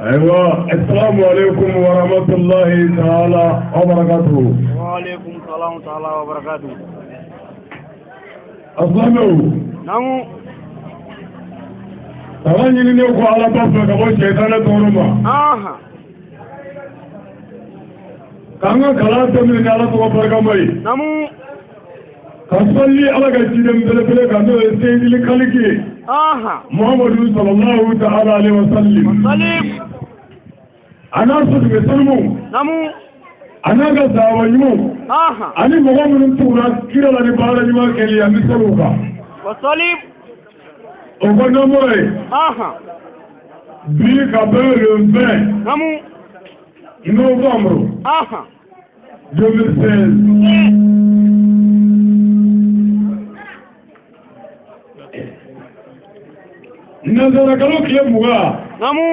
Ayiwa, assalamu alaikum wa rahmatullahi ta'ala wa barakatuhu. Wa alaikum salam ta'ala wa barakatuh. Asilamɛw. Naamu. Kalan ɲininen ko Ala ba fɛ ka bɔ sɛtanɛ tɔɔrɔ ma. K'an ka kalan daminɛ ni Ala tɔgɔ barikama ye. Naamu. Ka sɔli Ala ka ciden belebele kan, n'o ye Seyidili Kaliki ye. Muhamadu sallallahu ta'ala alaihi wa sallim. Salim. A n'a sotigɛ sanumaw. Naamu. A n'a ka sahaba ɲumanw. Ani mɔgɔ minnu tugura kira la ni baara ɲuman kɛli ye, an bɛ sali u kan. Wa salim. O ko n'an bɔra yen. Bi ka bɛn le 20 Naamu. novembre 2016. Nanzarakalo tile 20. Naamu.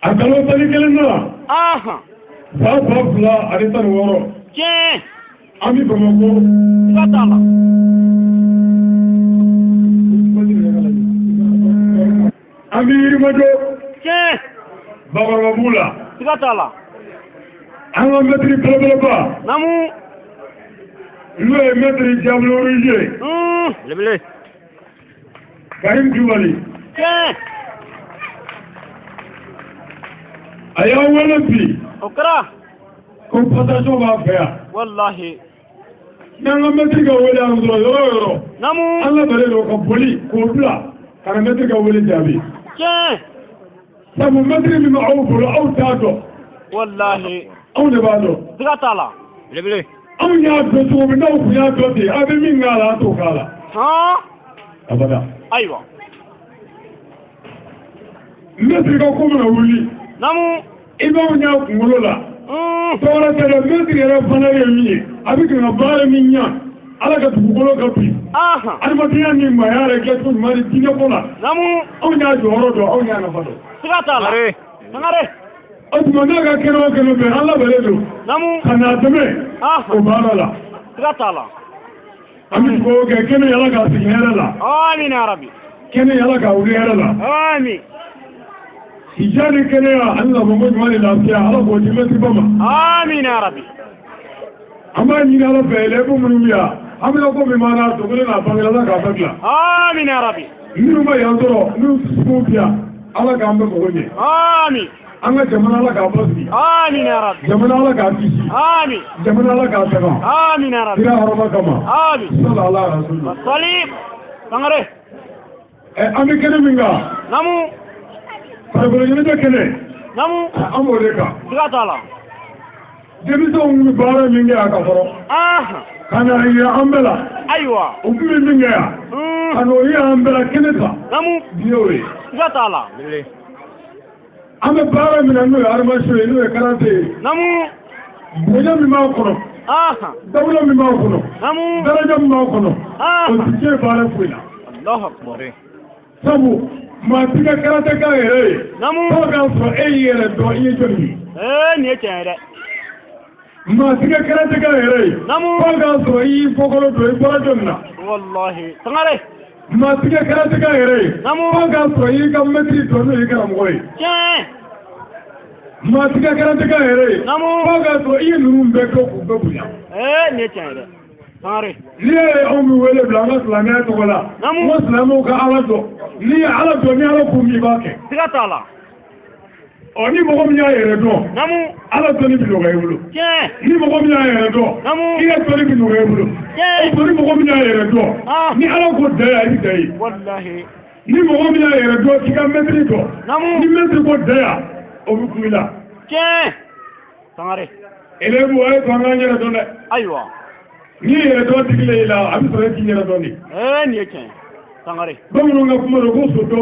A kalo 11 na. San 2016. Tiɲɛ. An bɛ Bamakɔ. Siga t'a la. An bɛ Yirimajɔ. Tiɲɛ. Bakɔrɔbabugu la. Siga t'a la. An ka mɛtiri belebeleba. Naamu. N'o ye mɛtiri Diable Rouge. Belebele. Karim Kulibali. Tiɲɛ. A y'an wele bi. O kɛra. Ko passation b'a fɛ yan. Walahi. N'an ka mɛtiri ka wele an sɔrɔ yɔrɔ o yɔrɔ. Naamu. An labɛnnen don ka boli k'o bila ka na mɛtiri ka wele jaabi. Tiɲɛ. Sabu mɛtiri min bɛ aw bolo, aw t'a dɔn. Walahi. Anw de b'a dɔn. Siga t'a la. Belebele. Anw y'a dɔn cogo min, n'aw tun y'a dɔn ten, aw bɛ min k'a la, an t'o k'a la. Abada. Ayiwa. Mɛtiri ka ko mana wuli. Naamu. I b'anw ɲɛ kunkolo la. Tɔɔrɔ tɛ dɛ, mɛtiri yɛrɛ fana ye min ye, a bɛ kan ka baara min ɲa Ala ka dugukolo ka bi. Adamadenya ni maaya yɛrɛ kɛcogo ɲuman ni diinɛ ko la. Naamu. Anw y'a jɔyɔrɔ dɔn, anw y'a nafa dɔn. Siga t'a la. Sangare. O tuma n'a ka kɛnɛ o kɛnɛ bɛ, an labɛnnen don. Naamu. Ka n'a dɛmɛ. O baara la. Siga t'a la. An bɛ dugawu kɛ kɛnɛ Ala k'a sigi hɛrɛ la. Amiina ya Rabi. Kɛnɛ Ala k'a wuli hɛrɛ la. Amin. Sijan ni kɛnɛya ani labanko ɲuman ni lafiya, Ala k'o di mɛtiriba ma. Amiina ya Rabi. An b'a ɲini Ala fɛ, élèves minnu bɛ yan, hamina ko min b'an na, dogolen n'a bangela, Ala k'a bɛɛ dilan. Amiina ya Rabi. Minnu ma yan sɔrɔ, n'u dusukun bi yan, Ala k'an bɛɛ mago ɲɛ. Amin. An ka jamana, Ala k'a basigi. Amiina ya Rabi. Jamana, Ala k'a kisi. Amin. Jamana, Ala k'a tanga. Amiina ya Rabi. Kira hɔrɔma kama. Amin. Sala ala rasulu. Salim. Sangare. An bɛ kɛnɛ min kan. Naamu. Farikolo ɲɛnajɛ kɛnɛ. Naamu. An b'o de kan. Siga t'a la. Denmisɛnw bɛ baara min kɛ yan ka kɔrɔ. Ka na yira an bɛɛ la. Ayiwa. U tun bɛ min kɛ yan. Ka n'o yira an bɛɛ la kɛnɛ kan. Naamu. Bi y'o ye. Siga t'a la. An bɛ baara min na, n'o ye armation ye, n'o ye karate ye. Naamu. Bonya min b'a kɔnɔ. Dawula min b'a kɔnɔ. Naamu. Daraja min b'a kɔnɔ. O ti diɲɛ baara foyi la. Allahu akbar. Sabu maa t'i ka karate k'a yɛrɛ ye. Naamu. Fo k'a sɔrɔ e y'i yɛrɛ dɔn, i ye jɔnni ye. Nin ye tiɲɛ ye dɛ. Maa t'i ka karate k'a yɛrɛ ye. Naamu. Fo k'a sɔrɔ i y'i bɔkolo dɔn, i bɔra jɔnni na. Walahi. Sangare. Maa t'i ka karate k'a yɛrɛ ye. Naamu. Fo k'a sɔrɔ i y'i ka mɛtiri dɔn, n'o y'i karamɔgɔ ye. Tiɲɛ. Maa t'i ka karate k'a yɛrɛ ye. Naamu. Fo k'a sɔrɔ i ye ninnu bɛɛ dɔn k'u bɛɛ bonya. Nin ye tiɲɛ ye dɛ. Sangare. N'i y'a ye anw bɛ wele bila an ka silamɛya tɔgɔ la. Naamu. N ko silamɛw ka Ala dɔn. N'i ye Ala dɔn, ni Ala ko min, i b'a kɛ. Siga t'a la. Ɔ, ni mɔgɔ min y'a yɛrɛ dɔn. Naamu. Ala dɔnni bɛ nɔgɔya i bolo. Tiɲɛ. Ni mɔgɔ min y'a yɛrɛ dɔn. Naamu. I ka dɔnni bɛ nɔgɔya i bolo. Tiɲɛ. O ni mɔgɔ min y'a yɛrɛ dɔn. Ni Ala ko da yan, i bɛ da yen. Walahi. Ni mɔgɔ min y'a yɛrɛ dɔn, k'i ka mɛtiri dɔn. Naamu. Ni mɛtiri ko da yan, o bɛ kun i la. Tiɲɛ. Sangare. Élèves, a ye to an k'an yɛrɛ dɔn dɛ. Ayiwa. N'i yɛrɛ dɔn digilen i la, a bɛ sɔrɔ e k'i yɛrɛ dɔn de. Nin ye tiɲɛ ye. Sangare. Bamananw ka kuma don ko so dɔ,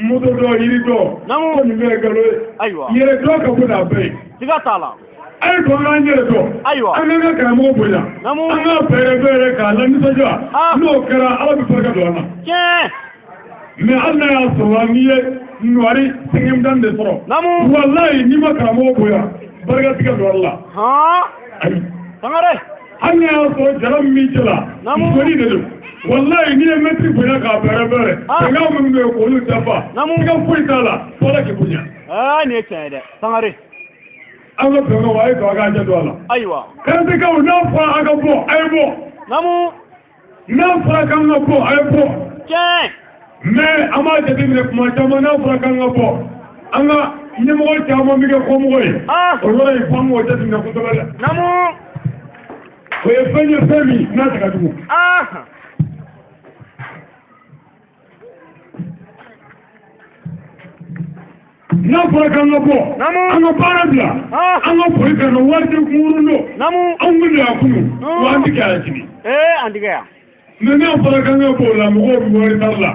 moto dɔ, yiri dɔ. Naamu. Ko nin bɛɛ ye nkalon ye. Ayiwa. Yɛrɛ dɔn ka bon n'a bɛɛ ye. Siga t'a la. A ye to an k'an yɛrɛ dɔn. Ayiwa. An k'an ka karamɔgɔ bonya. Naamu. An k'a bɛrɛ bɛrɛ k'a lanisɔndiya. N'o kɛra, Ala bɛ barika don an na. Tiɲɛ. Mais hali n'a y'a sɔrɔ n'i ye noir cinquième dan de sɔrɔ. Naamu. Walayi, n'i ma karamɔgɔ bonya, barika ti ka don ala la. Ayi. Sangare. Hali n'a y'a sɔrɔ jala min b'i cɛ la. Naamu. Joli de don. Walayi n'i ye mɛtiri bonya k'a bɛrɛ bɛrɛ bɛnkan minnu bɛ yen k'olu dafa i ka foyi t'a la fo Ala k'i bonya. Nin ye tiɲɛ ye dɛ Sangare. An ka bɛnkanw a ye to a k'a janto a la. Ayiwa. Kɛrɛntɛkaw n'a fɔra a ka bɔ a ye bɔ. Naamu. N'a fɔra k'an ka bɔ a ye bɔ. Tiɲɛ. Mais an b'a jateminɛ kuma caman n'a fɔra k'an ka bɔ an ka ɲɛmɔgɔ caman bɛ kɛ kɔmɔgɔ ye. O yɔrɔ in f'an k'o jateminɛ kosɛbɛ dɛ. Naamu. O ye fɛn ye fɛn min n'a tɛ ka jugu. N'a fɔra k'an ka bɔ an ka baara bila an ka boli ka na waati kunkurun don. Anw bɛ yan kunun wa an tɛ kɛ yan sini. An tɛ kɛ yan. Mais n'a fɔra k'an ka bɔ o la mɔgɔw bɛ bɔ retard la.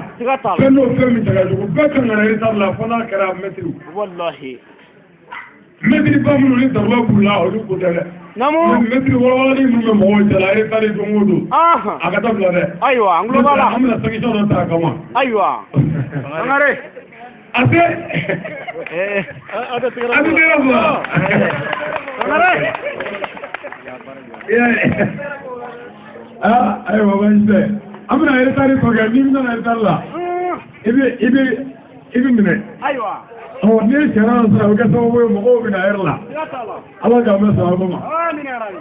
Fɛn dɔw fɛn min tɛ ka jugu bɛɛ kan ka na retard la fo n'a kɛra mɛtiri. Walahi. Mɛtiri ba minnu ni daruba b'u la olu ko tɛ dɛ. Mɛtiri walawalali minnu bɛ mɔgɔw cɛla retard don o don. A ka dabila dɛ. Ayiwa an tulo b'a la. An bɛna sanction dɔ ta a kama. Ayiwa. Sangare. A tɛ. A tɛ tɛgɛrɛ fɔ. Sangare. Ayiwa baasi tɛ. An bɛna retard tɔ kɛ n'i bɛna retard la i bɛ minɛ. Ayiwa. Ɔ n'i ye sariya sɔrɔ a bɛ kɛ sababu ye mɔgɔw bɛ na hɛrɛ la. Ala k'an bɛn sababu ma.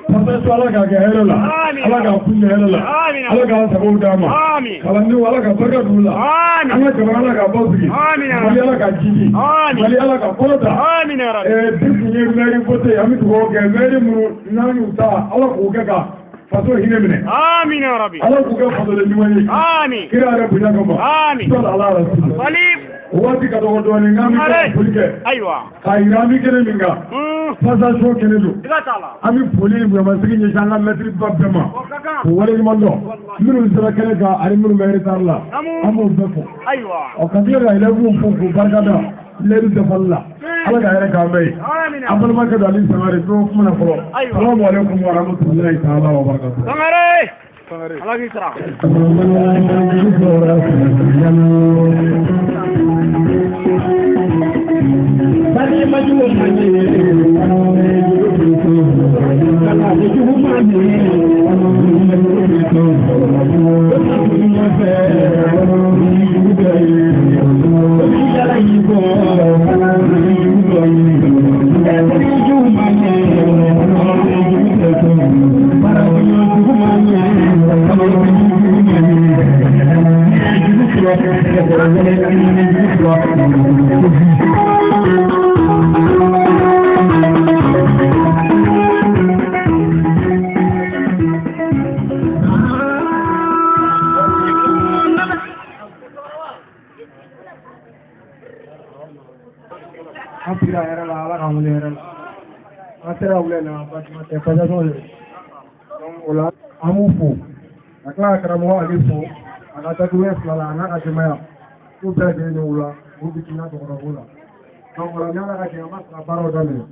Passation Ala k'a kɛ hɛrɛ la. Ala k'a kun hɛrɛ la. Ala k'an sago d'an ma. Kalandenw Ala ka barika d'u la. An ka jamana Ala k'a basigi. Mali Ala k'a jiji. Mali Ala k'a kɔrɔta. Bi kun ye maire vote ye an bɛ dugawu kɛ maire minnu n'an y'u ta Ala k'u kɛ ka faso hinɛ minɛ. Ala k'u kɛ fasoden ɲuman ye. Kira yɛrɛ bonya kama. Sɔli ala rasuli. Waati ka dɔgɔ dɔɔnin n'an bɛ ka foli kɛ. Ayiwa. K'a yira an bɛ kɛnɛ min kan. Passation kɛnɛ don. An bɛ foli ni bonyamasegin ɲɛsin an ka mɛtiri ba bɛɛ ma. K'u waleɲuman dɔn. Minnu sera kɛnɛ kan ani minnu bɛ retard la. An b'o bɛɛ fo. Ayiwa. Ɔ ka tila ka élèves fo k'u barika da lɛri dafali la. Ala ka hɛrɛ k'an bɛɛ ye. An balimakɛ don Ali Sangare dɔw kuma na fɔlɔ. Salamu aleykum wa rahmatulahi taala wa barakatuh. Sangare. Ala k'i sara. An sigira hɛrɛ la Ala k'an wuli hɛrɛ la an sera wuli la baasi tɛ passation de donc o la an b'u fo ka tila ka karamɔgɔ Ale fo a ka dakuruɲɛ fila la a n'a ka denbaya k'u bɛɛ lajɛlen ni wula k'u bisimila dɔgɔtɔrɔko la donc o la ni Ala ka jɛ an b'a fɛ ka baaraw daminɛ.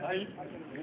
Ayi.